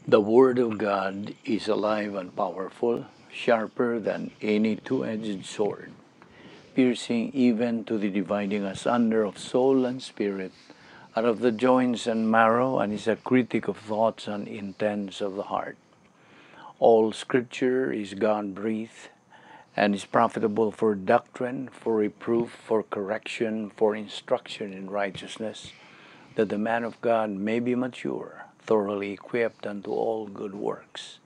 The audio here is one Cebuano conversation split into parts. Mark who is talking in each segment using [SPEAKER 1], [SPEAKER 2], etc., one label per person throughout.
[SPEAKER 1] The Word of God is alive and powerful, sharper than any two-edged sword, piercing even to the dividing asunder of soul and spirit, out of the joints and marrow, and is a critic of thoughts and intents of the heart. All Scripture is God-breathed and is profitable for doctrine, for reproof, for correction, for instruction in righteousness, that the man of God may be mature, thoroughly equipped unto all good works.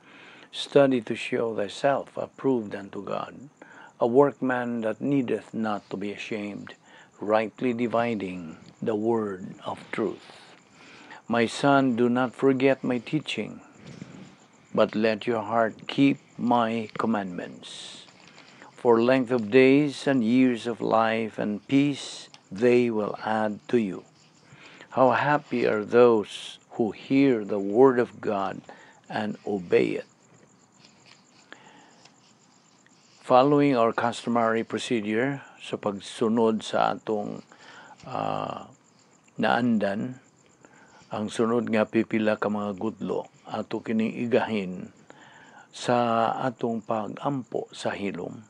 [SPEAKER 1] Study to show thyself approved unto God, a workman that needeth not to be ashamed, rightly dividing the word of truth. My son, do not forget my teaching, but let your heart keep my commandments. For length of days and years of life and peace they will add to you. How happy are those who hear the word of God and obey it. Following our customary procedure sa pagsunod sa atong naandan, ang sunod nga pipila ka mga gudlo ato kining igahin sa atong pagampo sa hilom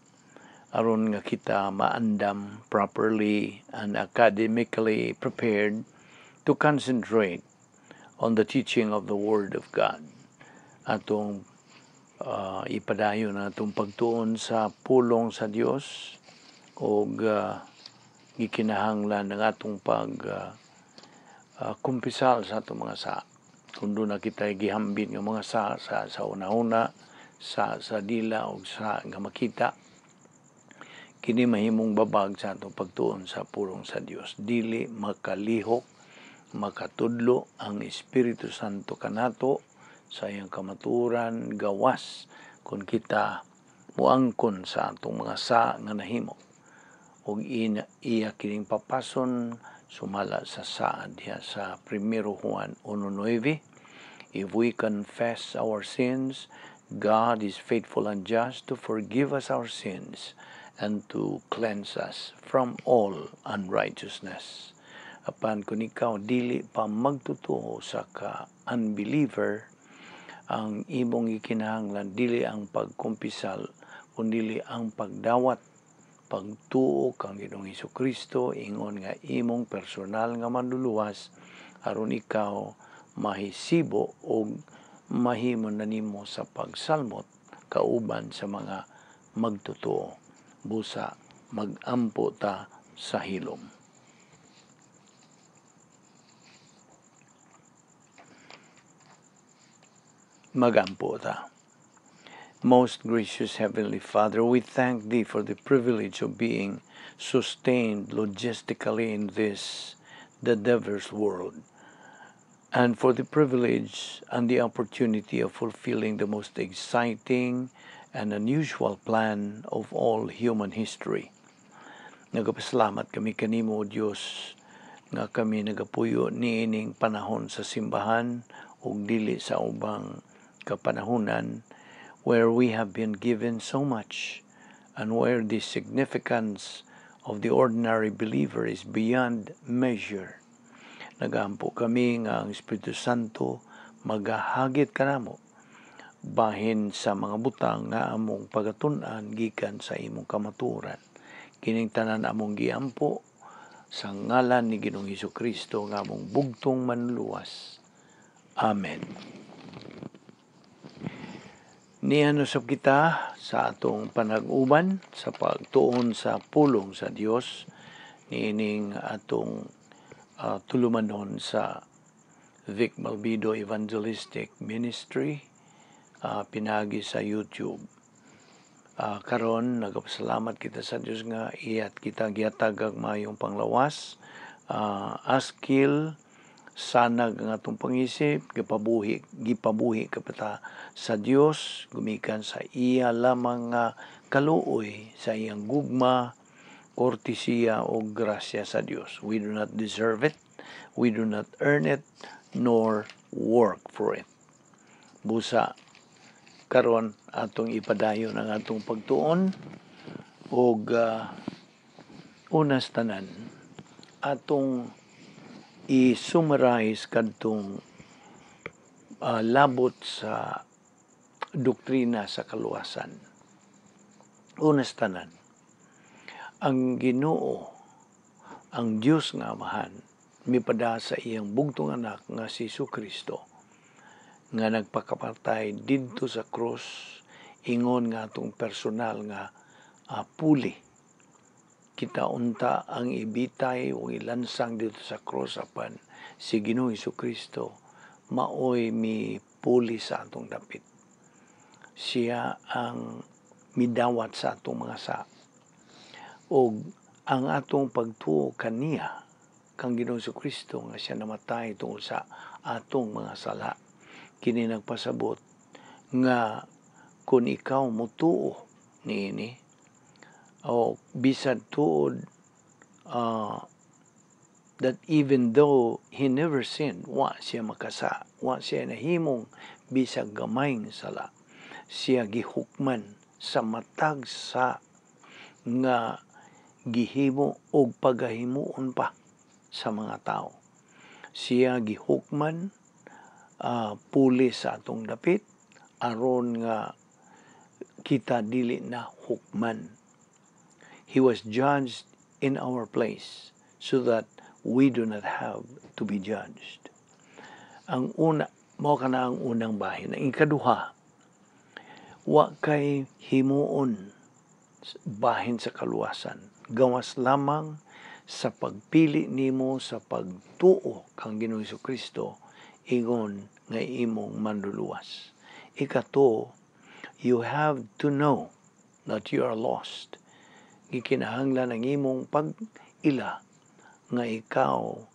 [SPEAKER 1] aron nga kita maandam properly and academically prepared to concentrate on the teaching of the Word of God. Atong ipadayon na atong pagtuon sa pulong sa Dios og gikinahanglan ang atong pag kumpisal sa atong mga sa. Kung duna kita gihambin nga mga sa una-una, sa dila o sa nga makita, kini mahimong babag sa atong pagtuon sa pulong sa Dios. Dili makalihok, makatudlo ang Espiritu Santo kanato sa iyang kamatuoran gawas kung kita muangkon sa atong mga sa nga nahimo og iya kining papason sumala sa saad diha sa 1 Juan 1:9. If we confess our sins, God is faithful and just to forgive us our sins and to cleanse us from all unrighteousness. Apan kung ikaw dili pa magtotoo sa ka-unbeliever, ang imong gikinahanglan dili ang pagkumpisal, kundili ang pagdawat, pagtuo kang Ginoong Hesukristo ingon nga imong personal nga manluluwas aron ikaw mahisibo og mahimo na nimo sa pagsalmot kauban sa mga magtotoo. Busa magampo ta sa hilom. Magampo ta. Most gracious Heavenly Father, we thank Thee for the privilege of being sustained logistically in this, the diverse world, and for the privilege and the opportunity of fulfilling the most exciting and unusual plan of all human history. Nagapasalamat kami kanimo, O Dios, nga kami nagapuyo niining panahon sa simbahan ug dili sa ubang kapanahunan, where we have been given so much and where the significance of the ordinary believer is beyond measure. Nagampo kami nga ang Espiritu Santo magahagit kanamo bahin sa mga butang nga among pagatun-an gikan sa imong kamatuoran. Kining tanan among giampo sa ngalan ni Ginoong Hesukristo nga among bugtong manluluwas. Amen. Niano sab kita sa atong panag-uban sa pagtuon sa pulong sa Dios niining atong tulumanon sa Vic Malvido Evangelistic Ministry, pinagi sa YouTube. Karon nagapasalamat kita sa Dios nga iyat kita gihatag ang maayong panglawas, askil sanag ang atong pangisip, gipabuhi kapata sa Dios gumikan sa iya lamang nga kaluoy, sa iyang gugma, kortesiya o grasya sa Dios. We do not deserve it, we do not earn it, nor work for it. Busa karon atong ipadayon ang atong pagtuon og unas tanan atong i-summarize kadtong Labot sa doktrina sa kaluwasan. Una sa tanan, ang Ginoo, ang Dios nga Amahan, mipada sa iyang bugtong anak nga si Kristo nga nagpakapatay didto sa krus ingon nga atong personal nga puli. Kita unta ang ibitay o ilansang dito sa krus, apan si Ginoo Kristo maoy mi puli sa atong dapit. Siya ang midawat sa atong mga sa. Og ang atong pagtuo kaniya, kang Ginoong Kristo nga siya namatay tungod sa atong mga sala, kini nagpasabot nga kung ikaw mutuo niini o bisan tuod that even though he never sinned, wa siya makasa, wa siya nahimong bisag gamayng sala, siya gihukman sa matag sa nga gihimo og pagahimuon pa sa mga tao. Siya gihukman puli sa atong dapit aron nga kita dili na hukman. He was judged in our place so that we do not have to be judged. Ang una, mao kana ang unang bahin. Ang ikaduha, wa kay himuon bahin sa kaluwasan. Gawas lamang sa pagpili nimo sa pagtuo kang Ginoong Kristo ingon nga imong manluluwas. Ikatulo, you have to know that you are lost. Gikinahanglan ang imong pag-ila nga ikaw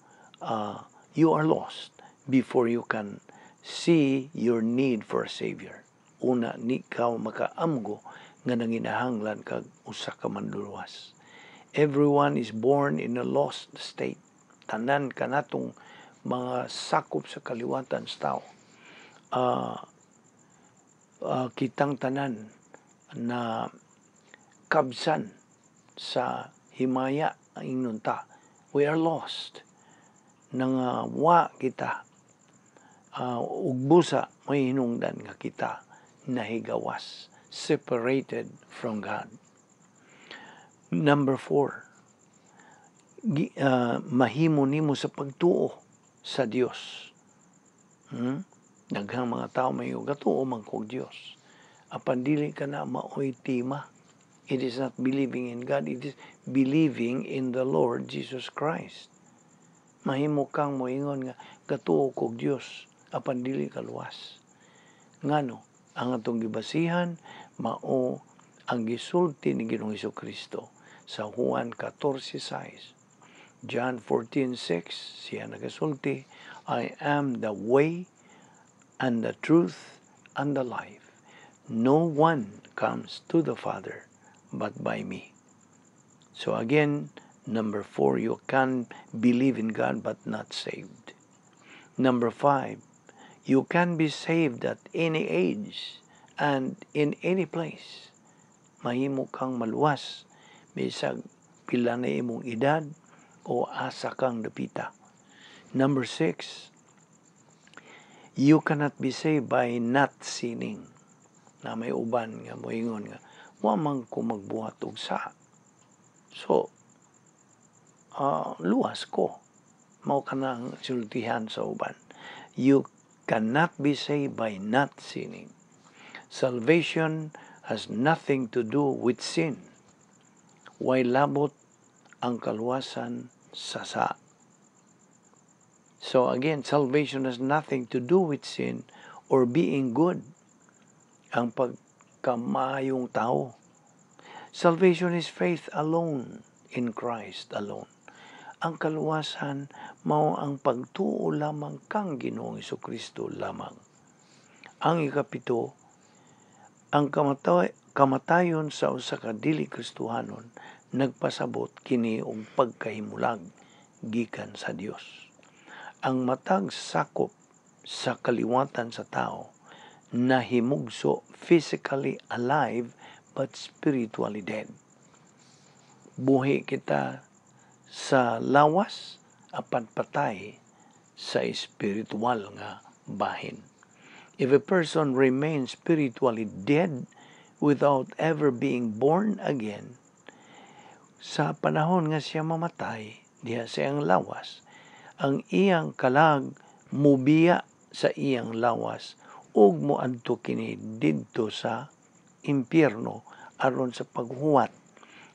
[SPEAKER 1] you are lost before you can see your need for a savior. Una ni ikaw makaamgo nga nanginahanglan kag usa ka manluluwas. Everyone is born in a lost state. Tanan kanatong mga sakop sa kaliwatan sa tao. Kitang tanan na kabsan sa himaya ang ingnon ta. We are lost. Nang wa kita ug busa may hinungdan nga kita nahigawas, separated from God. Number four, mahimo nimo sa pagtuo sa Dios. Daghang mga tao may gatuo man kog Dios. Apan dili ka na maoy tima. It is not believing in God, it is believing in the Lord Jesus Christ. Mahimo kang moingon nga gatuo kog Dios apan dili ka luwas. Ngano? Ang atong gibasihan mao ang gisulti ni Ginoong Kristo sa Juan 14:6. John 14:6, siya nagasulti, "I am the way and the truth and the life. No one comes to the Father but by me." So again, number four, you can believe in God but not saved. Number five, you can be saved at any age and in any place. Mahimo kang maluwas bisag pila na imong edad o asa kang dapita. Number six, you cannot be saved by not sinning. Na may uban nga moingon nga wa man ko magbuhat og sa. So, luwas ko. Mao kanang sultihan sa uban. You cannot be saved by not sinning. Salvation has nothing to do with sin. Way labot ang kaluwasan sa sa. So again, salvation has nothing to do with sin or being good. Ang pagkamayong tao. Salvation is faith alone in Christ alone. Ang kaluwasan mao ang pagtuo lamang kang Ginoong Kristo lamang. Ang ikapito, ang kamatayon sa usa ka dili Kristohanon nagpasabot kini og pagkahimulag gikan sa Dios. Ang matag sakop sa kaliwatan sa tao nahimugso, physically alive but spiritually dead. Buhi kita sa lawas apan patay sa espiritual nga bahin. If a person remains spiritually dead without ever being born again, sa panahon nga siya mamatay, diha sa iyang lawas, ang iyang kalag mubiya sa iyang lawas ug moadto kini didto sa impyerno aron sa paghuwat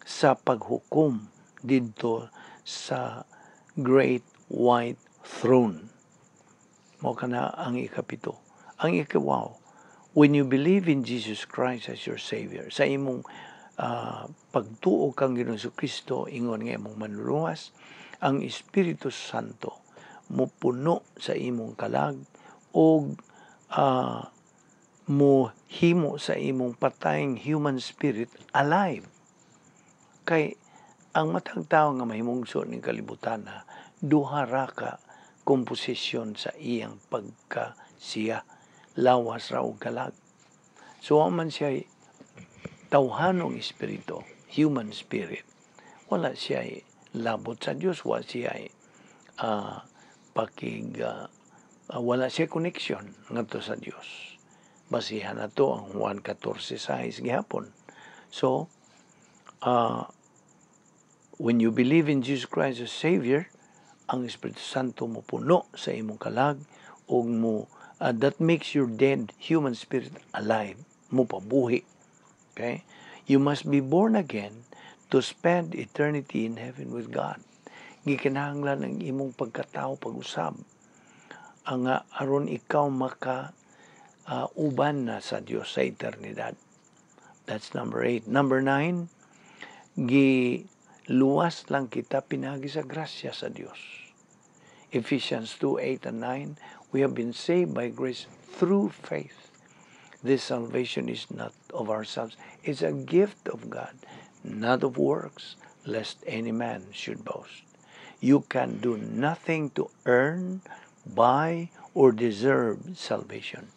[SPEAKER 1] sa paghukom didto sa Great White Throne. Mao kana ang ikapito. Ang ikawaw, when you believe in Jesus Christ as your Savior, sa imong pagtuo kang Ginoong Kristo ingon nga imong manluluwas, ang Espiritu Santo mopuno sa imong kalag og mo himo sa imong patayng human spirit alive. Kay ang matag tawo nga mahimungso ning kalibutan, duha ra ka komposisyon sa iyang pagka siya, lawas ra og kalag. So wa man siya tawhanong espiritu, human spirit, wala siya labot sa Dios, wa siya pakig wala siya connection ngadto sa Dios. Basihan nato ang Juan 14:6 gihapon. So, when you believe in Jesus Christ as Savior, ang Espiritu Santo mo puno sa imong kalag ug mo that makes your dead human spirit alive, mo pabuhi. Okay? You must be born again to spend eternity in heaven with God. Gikinahanglan ang imong pagkatao pag-usab ang aron ikaw maka uban na sa Dios sa eternidad. That's number 8. Number 9, gi luwas lang kita pinagi sa grasya sa Dios. Ephesians 2:8 and 9, we have been saved by grace through faith. This salvation is not of ourselves. It's a gift of God, not of works, lest any man should boast. You can do nothing to earn, buy, or deserve salvation.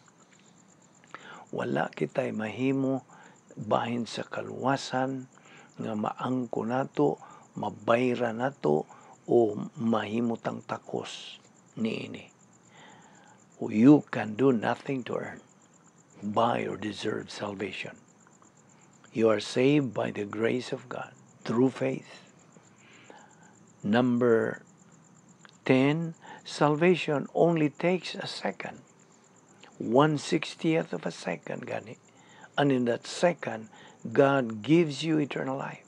[SPEAKER 1] Wala kita'y mahimo bahin sa kaluwasan nga maangko nato, mabayra nato, o mahimutang takos niini. You can do nothing to earn, buy, or deserve salvation. You are saved by the grace of God through faith. Number 10, salvation only takes a second. 1/60th of a second, gani. And in that second, God gives you eternal life.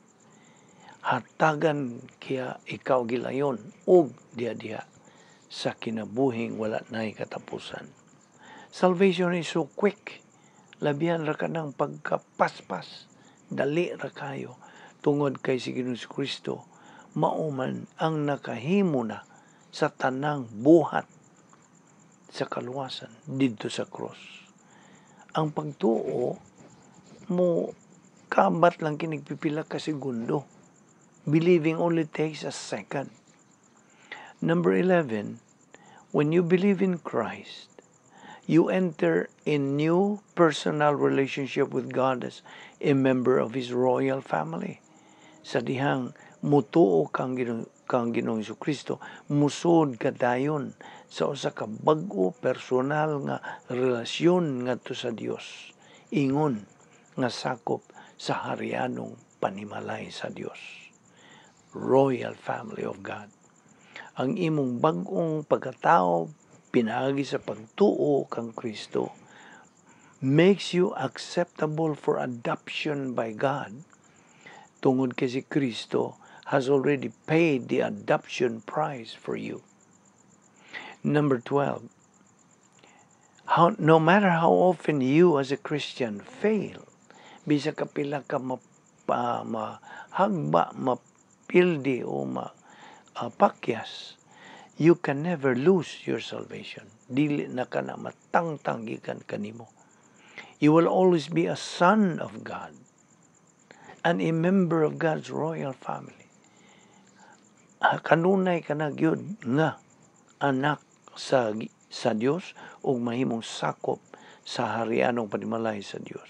[SPEAKER 1] Hatagan kiya ikaw gilayon og diha-diha sa kinabuhing wala nay katapusan. Salvation is so quick. Labihan ra ka ng pagkapaspas. Dali ra kayo. Tungod kay si Ginoong Kristo, mauman ang nakahimo na sa tanang buhat sa kaluwasan didto sa cross. Ang pagtuo mo kabat lang kinig pipila ka segundo. Believing only takes a second. Number 11, when you believe in Christ, you enter a new personal relationship with God as a member of His royal family. Sa dihang mutuo kang Ginoong Kristo, musod ka dayon sa usa ka bag-o personal nga relasyon ngadto sa Dios. Ingon nga sakop sa harianong panimalay sa Dios. Royal family of God. Ang imong bag-ong pagkatao pinaagi sa pagtuo kang Kristo makes you acceptable for adoption by God tungod kay si Kristo has already paid the adoption price for you. Number 12, no matter how often you as a Christian fail, bisa kapila ka mahagba, mapildi o mapakyas, you can never lose your salvation. Dili na ka na matangtang gikan kanimo. You will always be a son of God and a member of God's royal family. Kanunay ka na gyud nga anak sa Dios ug mahimong sakop sa harianong panimalay sa Dios.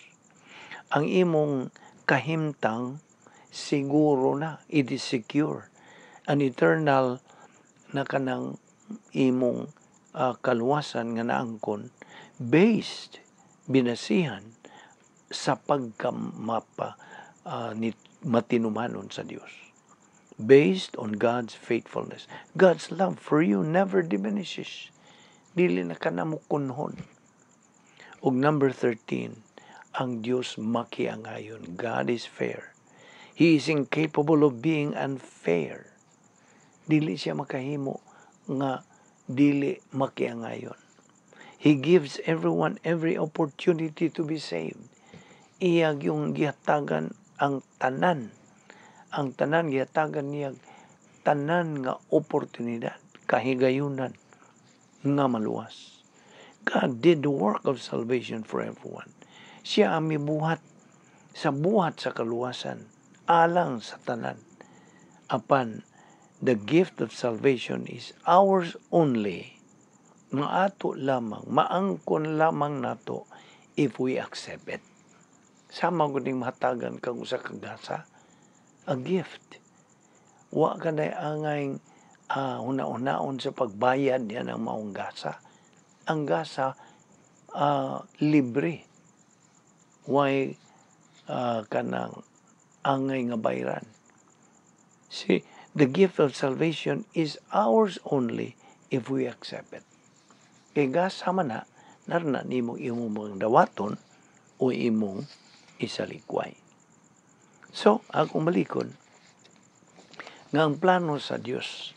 [SPEAKER 1] Ang imong kahimtang siguro na, it is secure. An eternal na kanang imong Kaluwasan nga naangkon based, binasihan sa pagkamapa ni matinumanon sa Dios. Based on God's faithfulness. God's love for you never diminishes. Dili na ka namukunhon. Ug number 13, ang Dios makiangayon. God is fair. He is incapable of being unfair. Dili siya makahimo nga dili makiangayon. He gives everyone every opportunity to be saved. Iya yung gihatagan ang tanan. Ang tanan gihatagan niya tanan nga oportunidad, kahigayunan nga maluwas. God did the work of salvation for everyone. Siya ang mibuhat sa buhat sa kaluwasan alang sa tanan. Apan, the gift of salvation is ours only. Maato lamang, maangkon lamang nato if we accept it. Sama gud ning mahatagan kag usa ka gasa, a gift. Wa ka na angay huna-hunaon sa pagbayad niya ng maong gasa. Ang gasa libre. Why kanang angay nga bayran? See, the gift of salvation is ours only if we accept it. Kay gasa man na, narna nimo imong mga dawaton o imong isalikway. So, akong balikon, nga ang plano sa Dios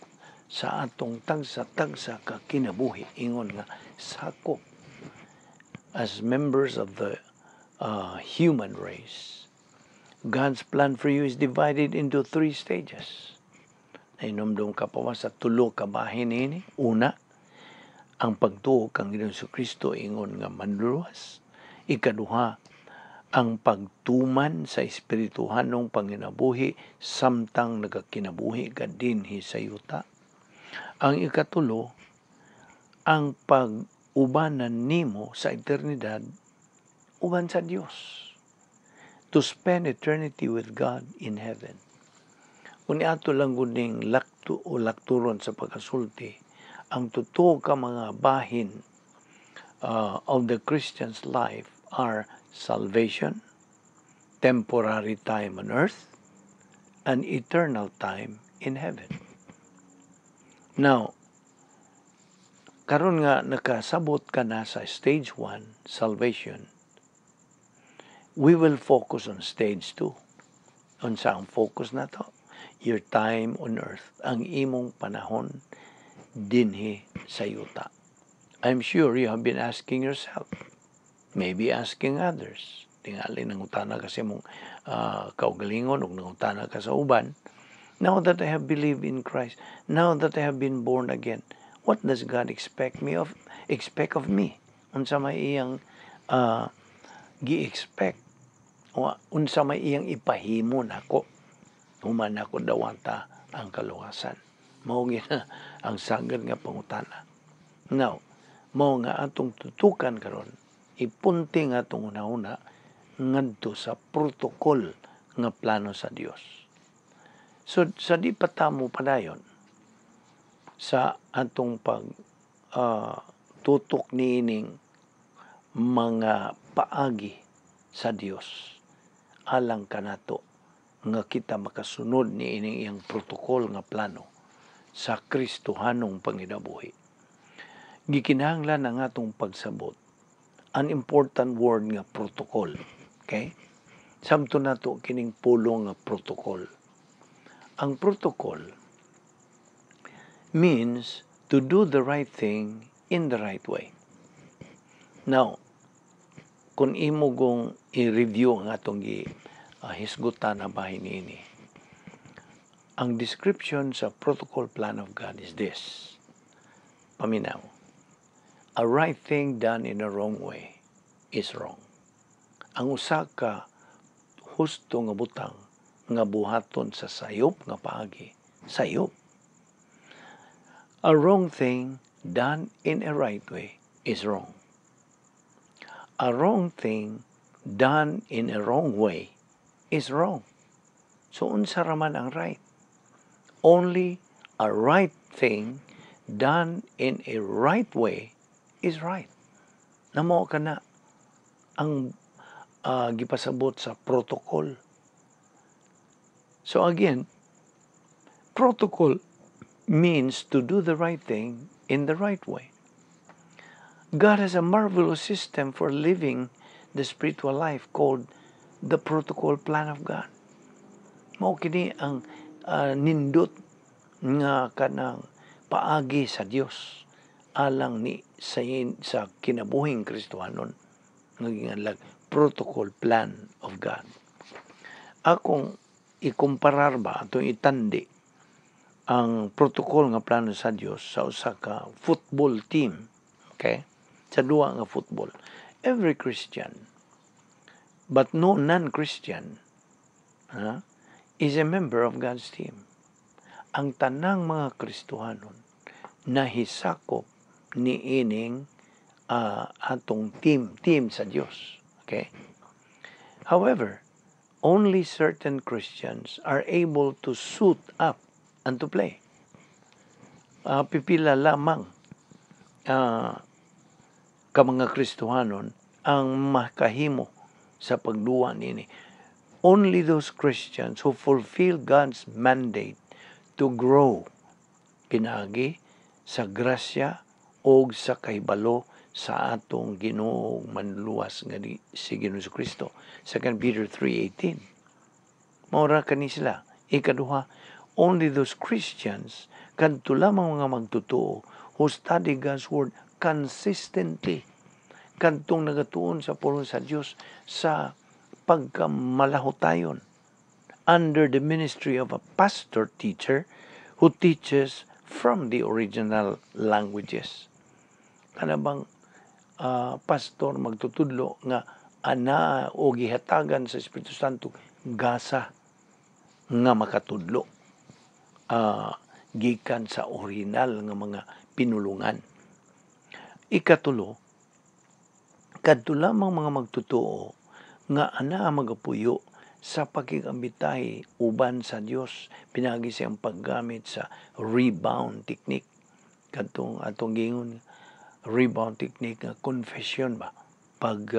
[SPEAKER 1] sa atong tagsa-tagsa ka kinabuhi, ingon nga sakop as members of the human race, God's plan for you is divided into three stages. Nahinumdum ka pa ba sa tulo ka bahin ini? Una, ang pagtuo kang Ginoong Kristo ingon nga manluluwas. Ikaduha, ang pagtuman sa espirituhanong panginabuhi samtang nagakinabuhi ka dinhi sa yuta. Ang ikatulo, ang pag-ubanan nimo sa eternidad uban sa Dios. To spend eternity with God in heaven. Kung ato lang gud ning lakto o lakturon sa pagkasulti, ang totoo ka mga bahin of the Christian's life are salvation, temporary time on earth, and eternal time in heaven. Now, karon nga nakasabot ka na sa stage 1, salvation, we will focus on stage 2. Unsa ang focus nato? Your time on earth, ang imong panahon dinhi sa yuta. I'm sure you have been asking yourself, maybe asking others. Tingali nangutana ka sa imong kaugalingon o nangutana ka sa uban. Now that I have believed in Christ, now that I have been born again, what does God expect of me? Unsa may iyang gi-expect o unsa may iyang ipahimo nako human nako dawata ang kaluwasan? Mao gina ang sagad nga pangutana. Now, mao nga atong tutukan karon, ipunting atong una-una ngadto sa protocol nga plano sa Dios. So sa di pa ta mo padayon sa atong pag tutok niining mga paagi sa Dios alang kanato nga kita makasunod niining iyang protocol nga plano sa Kristohanong panginabuhi, gikinahanglan ang atong pagsabot an important word nga protocol. Okay? Sabton nato kining pulong nga protocol. Ang protocol means to do the right thing in the right way. Now, kung imo gong i-review ang atong gi hisgutan na bahin niini, ang description sa protocol plan of God is this. Paminaw. A right thing done in a wrong way is wrong. Ang usa ka husto nga butang nga buhaton sa sayop nga paagi, sayop. A wrong thing done in a right way is wrong. A wrong thing done in a wrong way is wrong. So unsa raman ang right? Only a right thing done in a right way is right. Namo kana ang gipasabot sa protocol. So again, protocol means to do the right thing in the right way. God has a marvelous system for living the spiritual life called the protocol plan of God. Mao kini ang nindot nga kanang paagi sa Dios alang ni sa kinabuhing Kristohanon nga ginganlag protocol plan of God. Akong ikumparar ba, atong itandi ang protocol nga plano sa Dios sa usa ka football team. Okay? Sa duwa nga football. Every Christian, but no non-Christian, is a member of God's team. Ang tanang mga Kristohanon nahisakop ni ining atong team, team sa Dios. Okay? However, only certain Christians are able to suit up and to play. Pipila lamang ka mga Kristohanon ang makahimo sa pagduwa nini. Only those Christians who fulfill God's mandate to grow pinaagi sa grasya o sa kahibalo sa atong Ginoong manluwas nga di, si Ginoong Kristo. 2 Peter 3:18. Maura kani sila. Ikaduha, only those Christians, kadto lamang mga magtotoo who study God's Word consistently, kadtong nagatuon sa pulong sa Dios sa pagkamalahutayon under the ministry of a pastor teacher who teaches from the original languages. Kana bang pastor magtutudlo nga ana o gihatagan sa Espiritu Santo gasa nga makatudlo gikan sa original nga mga pinulungan. Ikatulo, kadto lamang mga magtotoo nga ana magapuyo sa pakigambitay uban sa Dios pinaagi siyang paggamit sa rebound technique, kadtong atong gingon rebound technique nga confession ba, pag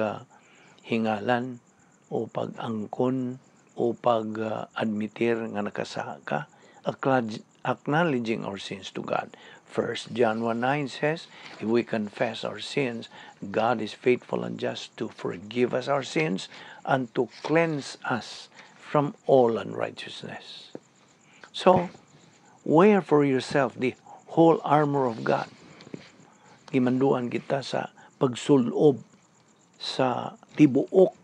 [SPEAKER 1] hingalan o pag-angkon o pag admitir nga nakasala ka, acknowledging our sins to God. 1 John 1:9 says, "If we confess our sins, God is faithful and just to forgive us our sins and to cleanse us from all unrighteousness." So, wear for yourself the whole armor of God. Gimanduan kita sa pagsulob sa tibuok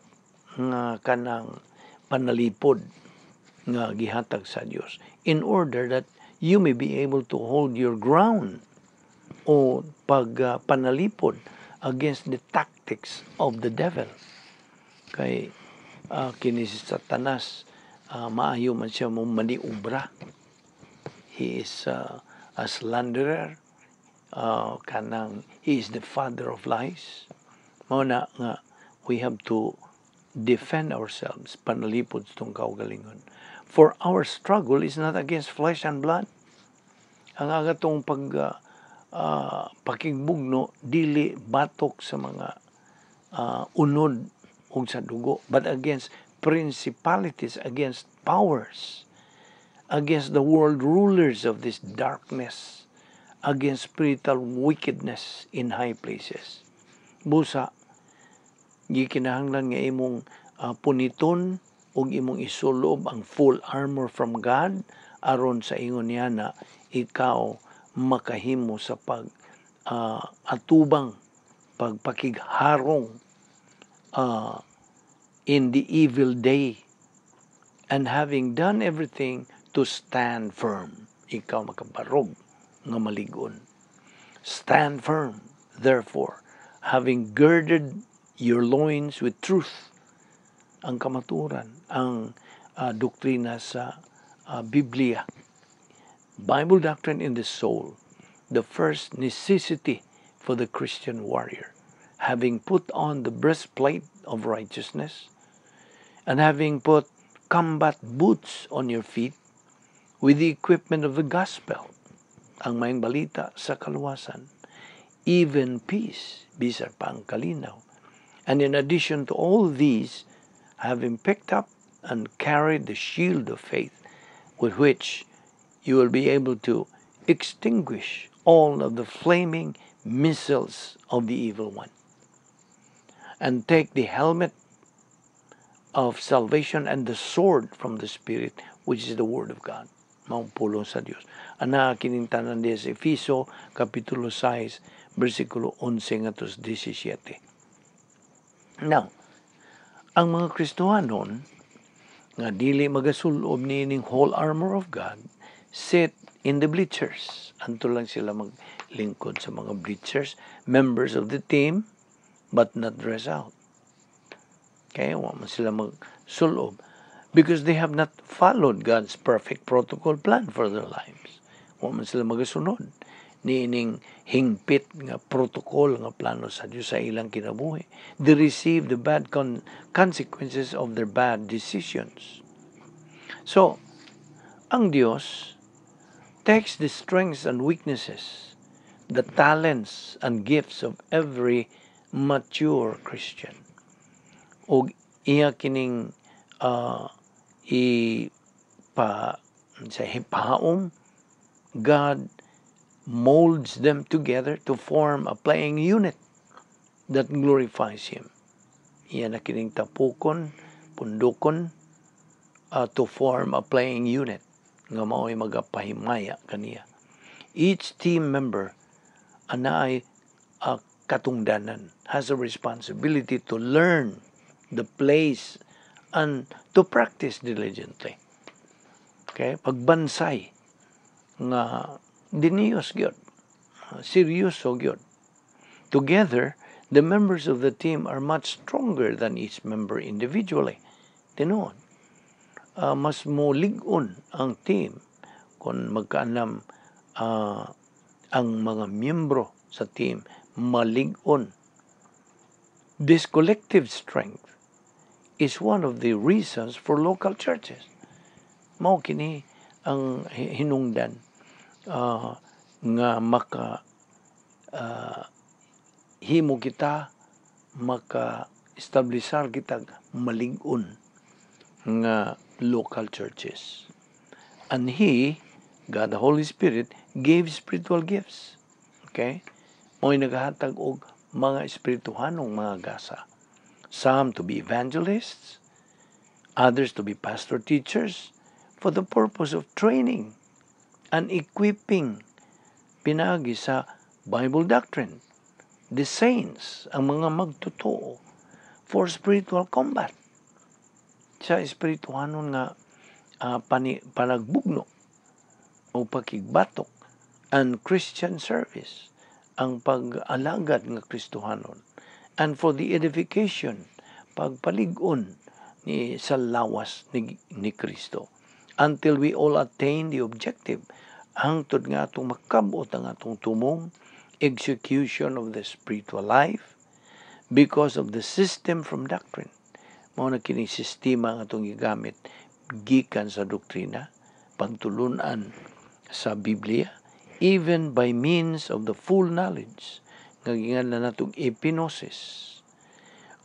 [SPEAKER 1] nga kanang panalipod nga gihatag sa Dios in order that you may be able to hold your ground o pag panalipod against the tactics of the devil, kay kini si Satanas, maayo man siya mo maniubra. He is a slanderer, kanang he is the father of lies. Mao na nga we have to defend ourselves, panalipod sa atong kaugalingon. For our struggle is not against flesh and blood. Ang atong pag pakigbugno dili batok sa mga unod ug sa dugo, but against principalities, against powers, against the world rulers of this darkness, against spiritual wickedness in high places. Busa gikinahanglan nga imong puniton ug imong isulob ang full armor from God aron sa ingon niya na ikaw makahimo sa pag atubang, pagpakigharong in the evil day, and having done everything, to stand firm. Ikaw makabarog nga maligon. "Stand firm, therefore, having girded your loins with truth," ang kamaturan, ang doktrina sa Biblia. Bible doctrine in the soul, the first necessity for the Christian warrior. "Having put on the breastplate of righteousness, and having put combat boots on your feet with the equipment of the gospel." Ang maayong balita sa kaluwasan, even peace, bisan pa ang kalinaw. And in addition to all these, having picked up and carried the shield of faith, with which you will be able to extinguish all of the flaming missiles of the evil one. And take the helmet of salvation and the sword from the Spirit, which is the Word of God. Maong pulong sa Dios. Ana kining tanan diha sa Efeso kapitulo 6 bersikulo 11 ngadto 17. Now, ang mga Kristohanon nga dili magasulob niining whole armor of God sit in the bleachers. Anto lang sila maglingkod sa mga bleachers, members of the team, but not dress out. Okay, wa man sila magsulob because they have not followed God's perfect protocol plan for their lives. Wa man sila magasunod niining hingpit nga protocol nga plano sa Dios sa ilang kinabuhi. They receive the bad consequences of their bad decisions. So, ang Dios takes the strengths and weaknesses, the talents and gifts of every mature Christian. Og iya kining i pa sa hipaom. God molds them together to form a playing unit that glorifies Him. Iya na kining tapukon, pundukon, to form a playing unit nga mao'y magapahimaya kaniya. Each team member anaay katungdanan, has a responsibility to learn the place and to practice diligently. Okay? Pagbansay nga diniyos gyud. Seryoso gyud. Together, the members of the team are much stronger than each member individually. Tinuod. Mas molig-on ang team kung magkaanam ang mga miyembro sa team malig-on. This collective strength is one of the reasons for local churches. Mao kini ang hinungdan nga maka himo kita, maka establisar kita malig-on nga local churches. And He, God the Holy Spirit, gave spiritual gifts. Okay? Mo'y naghatag og mga espirituhanong mga gasa. Some to be evangelists, others to be pastor teachers, for the purpose of training and equipping pinaagi sa Bible doctrine, the saints, ang mga magtotoo, for spiritual combat, sa espirituhanon nga panagbugno o pakigbatok, and Christian service, ang pag-alagad nga Kristohanon, and for the edification, pagpalig-on ni sa lawas ni Kristo, until we all attain the objective, hangtod nga atong makabot ang atong tumong, execution of the spiritual life because of the system from doctrine. Mao na kini sistema nga atong gigamit gikan sa doktrina, pagtulunan sa Biblia, even by means of the full knowledge nga ginganlan natong epignosis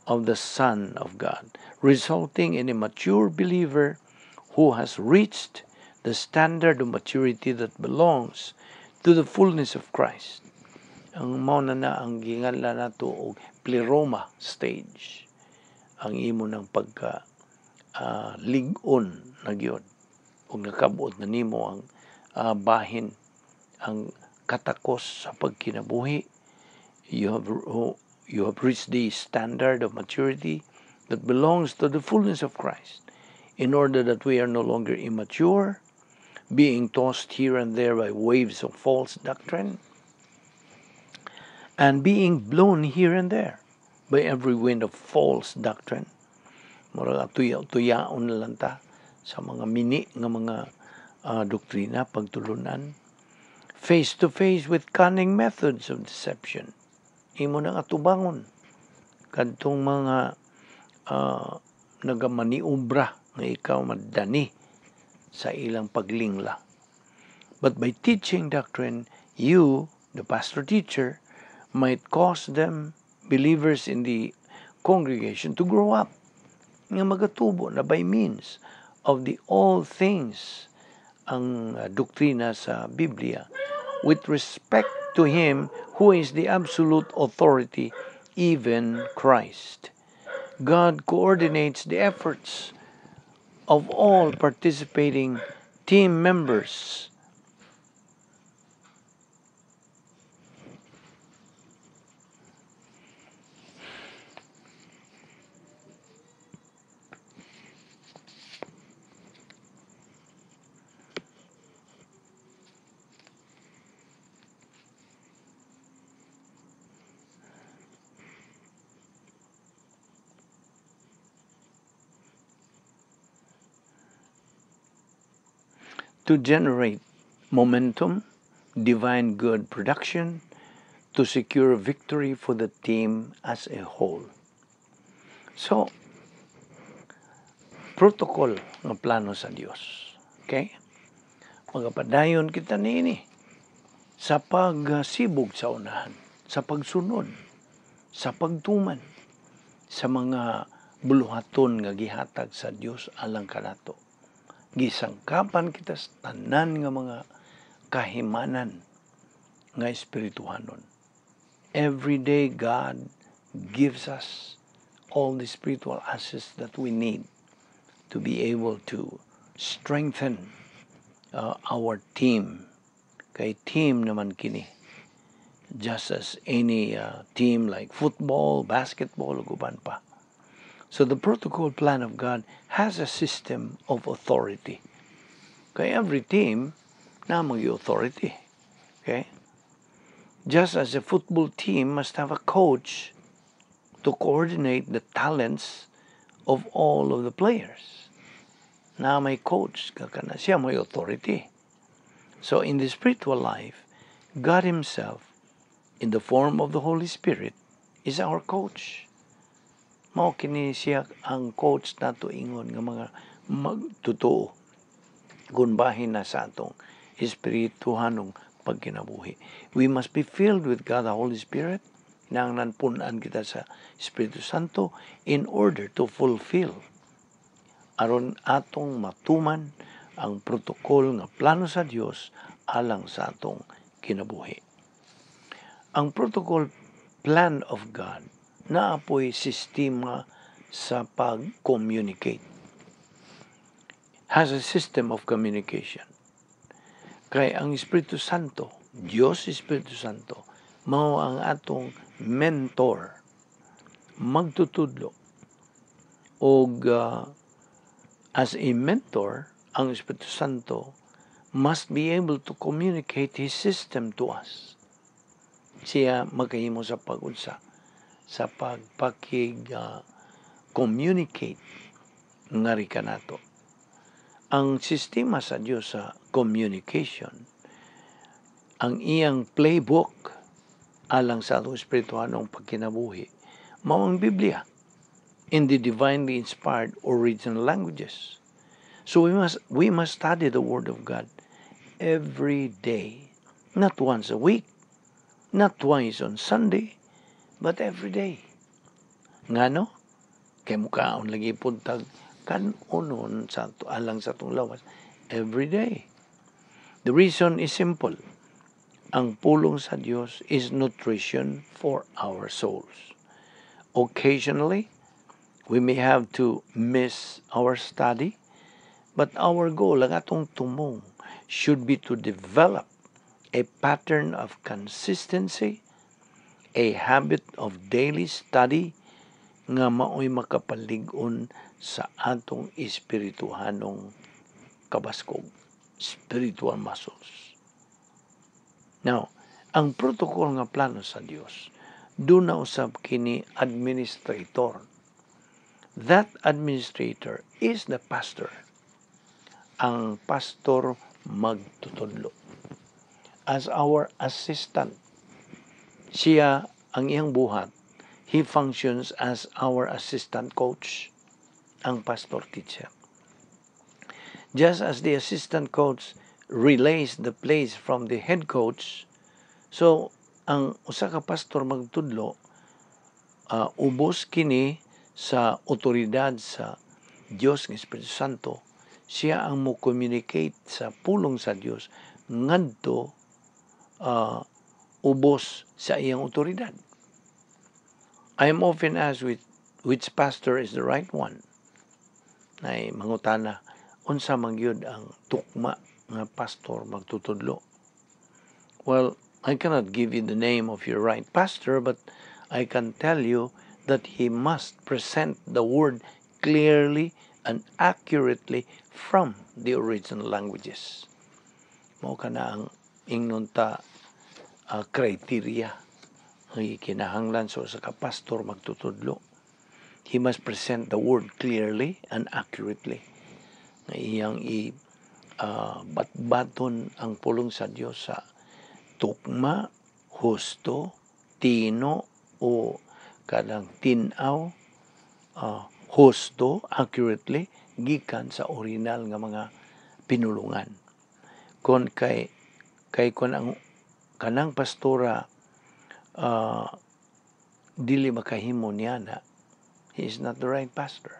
[SPEAKER 1] of the Son of God, resulting in a mature believer who has reached the standard of maturity that belongs to the fullness of Christ. Ang mao na na ang ginganlan nato og pleroma stage. Ang imo ng pagka lig-on na gyud ug nakabot na nimo ang bahin, ang katakos sa pagkinabuhi. You have reached the standard of maturity that belongs to the fullness of Christ, in order that we are no longer immature, being tossed here and there by waves of false doctrine, and being blown here and there by every wind of false doctrine. Murag tuyaon na lang ta sa mga mini nga mga doktrina, pagtulunan. Face to face with cunning methods of deception. Imo nang atubangon kadtong mga nagamaniobra nga ikaw madani sa ilang paglingla. But by teaching doctrine, you, the pastor teacher, might cause them, believers in the congregation, to grow up nga magatubo na by means of the all things ang doktrina sa Biblia with respect to Him who is the absolute authority, even Christ. God coordinates the efforts of all participating team members to generate momentum, divine good production, to secure victory for the team as a whole. So, protocol nga plano sa Dios. Okay? Magapadayon kita niini sa pagsibog sa unahan, sa pagsunod, sa pagtuman sa mga buluhaton nga gihatag sa Dios alang kanato. Gisangkapan kita sa tanan nga mga kahimanan nga espirituhanon. Every day God gives us all the spiritual assets that we need to be able to strengthen our team. Kay team naman kini. Just as any team like football, basketball, ug uban pa. So the protocol plan of God has a system of authority. Kay every team na may authority. Okay? Just as a football team must have a coach to coordinate the talents of all of the players. Na may coach, kakana siya may authority. So in the spiritual life, God Himself, in the form of the Holy Spirit, is our coach. Mao kini siya ang coach nato ingon nga mga magtotoo kung bahin na sa atong espirituhanong pagkinabuhi. We must be filled with God the Holy Spirit. Kinahanglan pun-an kita sa Espiritu Santo in order to fulfill aron atong matuman ang protokol nga plano sa Dios alang sa atong kinabuhi. Ang protocol plan of God naapoy sistema sa pag-communicate. Has a system of communication. Kay ang Espiritu Santo, Dios Espiritu Santo, mao ang atong mentor, magtutudlo. Og as a mentor, ang Espiritu Santo must be able to communicate His system to us. Siya makahimo sa pag-unsa, sa pagpakig communicate ngari kanato. Ang sistema sa Dios sa communication, ang iyang playbook alang sa atong espirituhanong pagkinabuhi, mao ang Biblia in the divinely inspired original languages. So we must study the Word of God every day, not once a week, not twice on Sunday, but every day. Ngano? Kay mukaon lagi puntag kan-onon sa alang sa atong lawas every day. The reason is simple. Ang pulong sa Dios is nutrition for our souls. Occasionally, we may have to miss our study, but our goal, ang atong tumong, should be to develop a pattern of consistency, a habit of daily study, nga maoy makapalig-on sa atong espirituhanong kabaskog, spiritual muscles. Now, ang protocol nga plano sa Dios, duna usab kini administrator. That administrator is the pastor. Ang pastor magtutudlo. As our assistant, siya ang iyang buhat. He functions as our assistant coach, ang pastor teacher. Just as the assistant coach relays the plays from the head coach. So ang usa ka pastor magtudlo, ubos kini sa otoridad sa Dios ng Espiritu Santo. Siya ang mo communicate sa pulong sa Dios ngadto ubos sa iyang otoridad. I am often asked which pastor is the right one. Nay mangutana, unsa man gyud ang tukma nga pastor magtutudlo? Well, I cannot give you the name of your right pastor, but I can tell you that he must present the word clearly and accurately from the original languages. Mao kana ang ingnon ta criteria nga kinahanglan sa usa ka pastor magtutudlo. He must present the word clearly and accurately. Nga iyang i batbaton ang pulong sa Dios sa tukma, husto, tino o kanang tin-aw, husto, accurately gikan sa original nga mga pinulungan. Kon kay kon ang kanang pastora dili makahimo niya na, he is not the right pastor.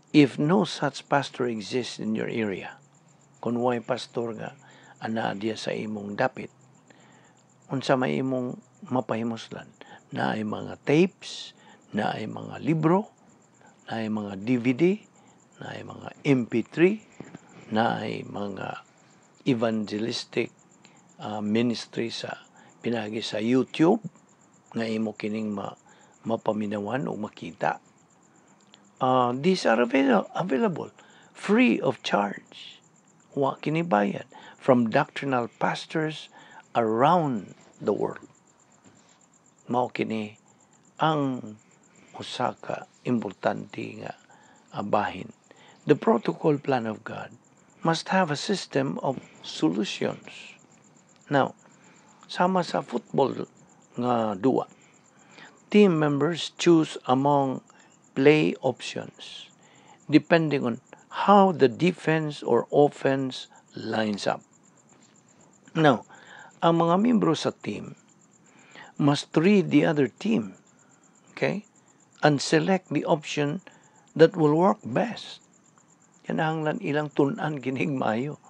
[SPEAKER 1] If no such pastor exists in your area, kung way pastor nga anaa diya sa imong dapit, unsa may imong mapahimuslan? Naay mga tapes, naay mga libro, naay mga DVD, naay mga MP3, naay mga evangelistic ministry sa pinagi sa YouTube nga imo kining mapaminawan o makita. These are available free of charge. Wa kini bayad from doctrinal pastors around the world. Mao kini ang usa ka importante nga bahin. The protocol plan of God must have a system of solutions. Now, sama sa football nga duwa, team members choose among play options depending on how the defense or offense lines up. Now, ang mga membro sa team must read the other team, okay, and select the option that will work best. Kinahanglan ilang tun-an kinig maayo.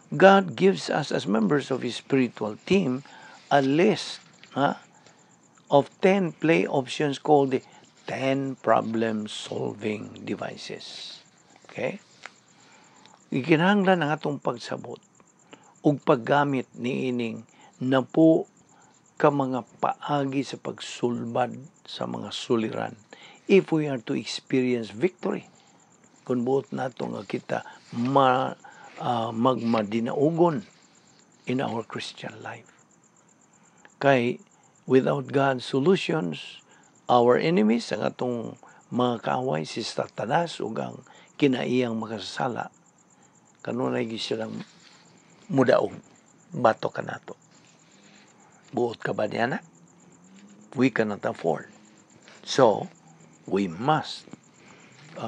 [SPEAKER 1] God gives us as members of His spiritual team a list, ha, of 10 play options called the 10 problem solving devices. Okay? Gikinahanglan ang atong pagsabot ug paggamit niining 10 ka mga paagi sa pagsulbad sa mga suliran if we are to experience victory, kung buot nato nga kita magmadinaugon in our Christian life. Kay without God's solutions, our enemies, ang atong mga kaaway, si Satanas ug ang kinaiyang makasasala, kanunay gyud silang mudaog batok kanato. Buot ka ba niya na? We cannot afford. So, we must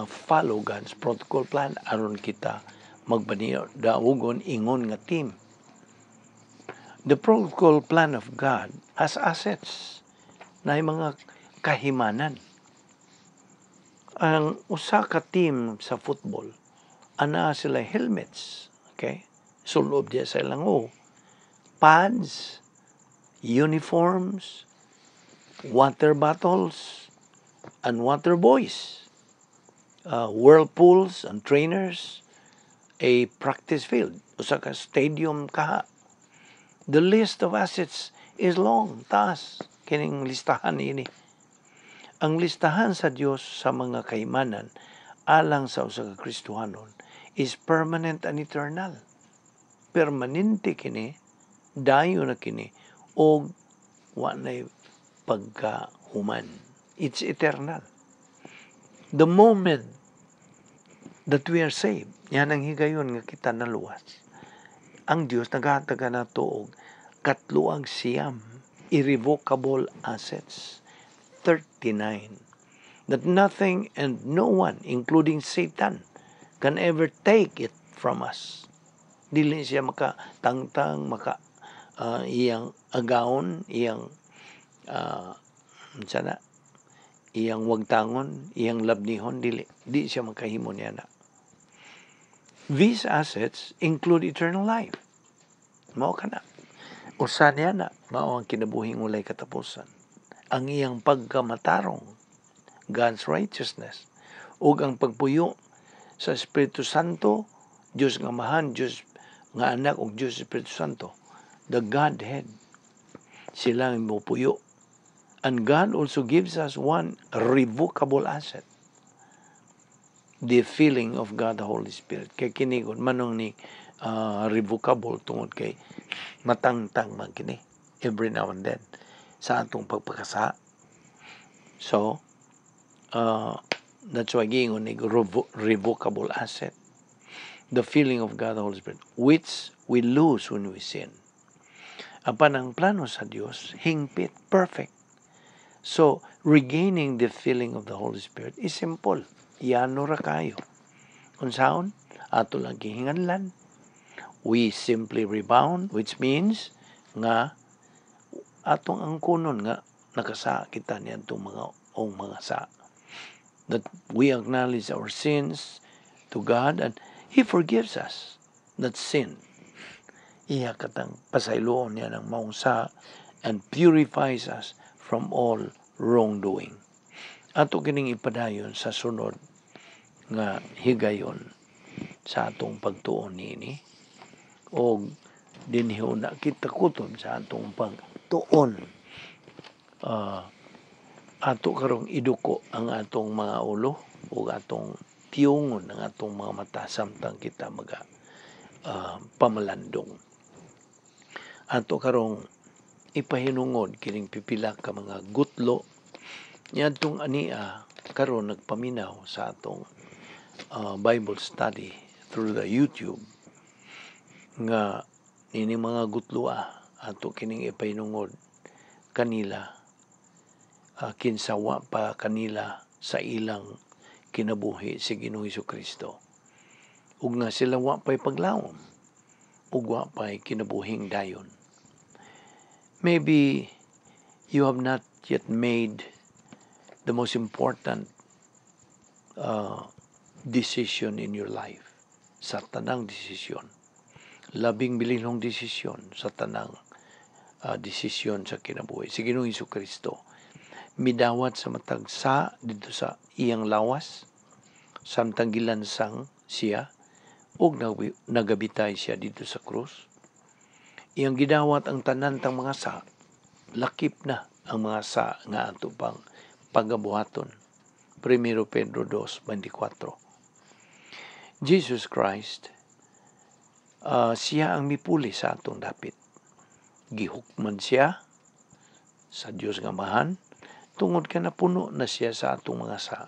[SPEAKER 1] follow God's protocol plan aron kita magmadinaugon ingon nga team. The protocol plan of God has assets na mga kahimanan. Ang usa ka team sa football, ana sila helmets, okay? Sulob diya sa ilang o pads, uniforms, water bottles, and water boys, whirlpools and trainers, a practice field, usa ka stadium kaha. The list of assets is long, taas kining listahan ini. Ang listahan sa Dios sa mga kahimanan alang sa usa ka Kristohanon is permanent and eternal. Permanente kini, dayon na kini og wa nay pagkahuman. It's eternal. The moment that we are saved, yan ang higayon nga kita naluwas. Ang Dios naghatag nato og 39 irrevocable assets. 39 that nothing and no one, including Satan, can ever take it from us. Dili siya makatangtang, maka iyang agawon, iyang unsa na, iyang wagtangon, iyang labnihon, dili. Di siya makahimo niya na. These assets include eternal life. Mao kana. Usa niya na, mao ang kinabuhing walay katapusan. Ang iyang pagkamatarong, God's righteousness, ug ang pagpuyo sa Espiritu Santo, Dios nga Amahan, Dios nga Anak ug Dios Espiritu Santo, the Godhead. Sila ang mopuyo. And God also gives us one revocable asset, the filling of God the Holy Spirit. Kay kini gud manong ni revocable tungod kay matangtang man kini every now and then sa atong pagpakasa. So, that's why giingon ni revocable asset. The filling of God the Holy Spirit, which we lose when we sin. Apan ang plano sa Dios, hingpit, perfect. So, regaining the filling of the Holy Spirit is simple. Yano ra kayo. Unsaon? Ato lang gihinganlan. We simply rebound, which means nga atong angkunon nga nakasa kita niadtong mga ong mga sa. That we acknowledge our sins to God and He forgives us that sin. Iya katang pasayloon niya ng maong sa and purifies us from all wrongdoing. Ato kining ipadayon sa sunod nga higayon sa atong pagtuon niini og dinhi na kita kutob sa atong pagtuon. Ato karong iduko ang atong mga ulo ug atong piyungon ang atong mga mata samtang kita maga pamalandong. Ato karong ipahinungod kining pipila ka mga gutlo niadtong ania karon nagpaminaw sa atong Bible study through the YouTube nga ini mga gutloa ato kining ipahinungod kanila, kinsa wa pa kanila sa ilang kinabuhi si Ginoong Kristo ug nga sila wa pa'y paglawom ug wa pa'y kinabuhing dayon. Maybe you have not yet made the most important decision in your life. Sa tanang desisyon. Labing bilinhong desisyon sa tanang desisyon sa kinabuhi. Si Ginoong Kristo midawat sa matag sa dito sa iyang lawas samtang gilansang siya ug nagabitay siya dito sa krus. Iyang gidawat ang tanan tang mga sa, lakip na ang mga sa nga ato pang pagabuhaton. 1 Pedro 2:24. Jesus Christ, siya ang mipuli sa atong dapit. Gihukman siya sa Dios nga Amahan tungod ka napuno na siya sa atong mga sa.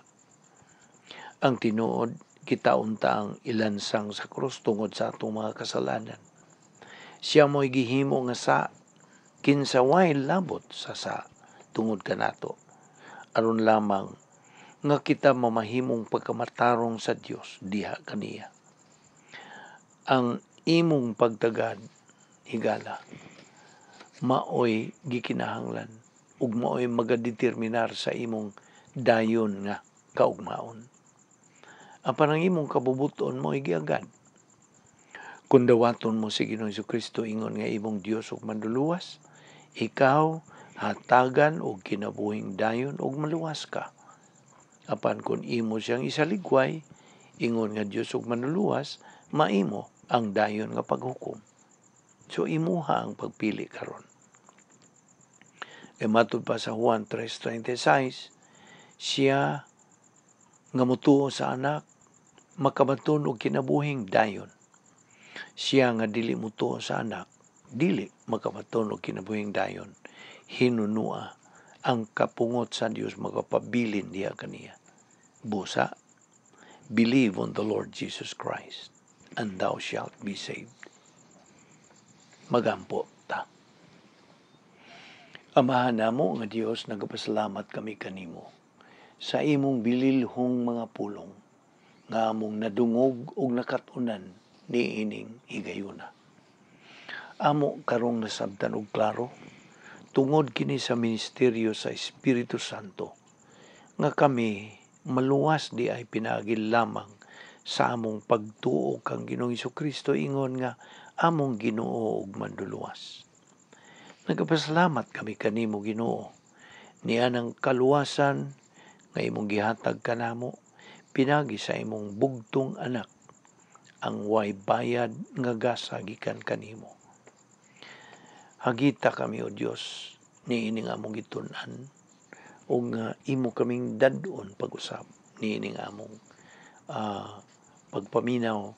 [SPEAKER 1] Ang tinuod, kita unta ang ilansang sa krus tungod sa atong mga kasalanan. Siya mo'y gihimo nga sa kinsa way labot sa sa tungod kanato, aron lamang nga kita mamahimong pagkamatarong sa Dios diha kaniya. Ang imong pagtagad, higala, maoy gikinahanglan ug maoy magadeterminar sa imong dayon nga kaugmaon. Apan ang imong kabubuton mo'y giagad. Kung dawaton mo si Ginoong Kristo ingon nga imong Dios ug manluluwas, ikaw hatagan og kinabuhing dayon ug maluwas ka. Apan kung imo siyang isaligway ingon nga Dios ug manluluwas, maimo ang dayon nga paghukom. So imuha ang pagpili karon. E matud pa sa Juan 3:36, siya nga mutuo sa Anak makabaton og kinabuhing dayon. Siya nga dili mutuo sa Anak, dili makabaton og kinabuhing dayon. Hinunua ang kapungot sa Dios magapabilin diha kaniya. Busa, believe on the Lord Jesus Christ and thou shalt be saved. Magampo ta. Amahan namo nga Dios, nagapasalamat kami kanimo sa imong bililhong mga pulong nga among nadungog og nakat-unan. niining higayuna. Amo karong nasabtan og klaro tungod kini sa ministeryo sa Espiritu Santo nga kami maluwas di ay pinaagi lamang sa among pagtuo kang Ginoong Kristo ingon nga among Ginoo ug Manduluwas. Nagapasalamat kami kanimo, Ginoo, nianang kaluwasan nga imong gihatag kanamo pinagi sa imong bugtong anak, ang way bayad nga gasa gikan kanimo. Hagita kami, O Dios, niining among gitun-an ug nga imo kaming dad-on pag-usab niining among pagpaminaw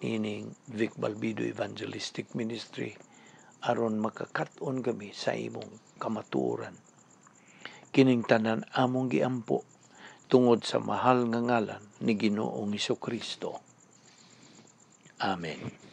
[SPEAKER 1] niining Vic Balbido Evangelistic Ministry aron makakat-on kami sa imong kamatuoran. Kining tanan among giampo tungod sa mahal nga ngalan ni Ginoong Kristo. Amen.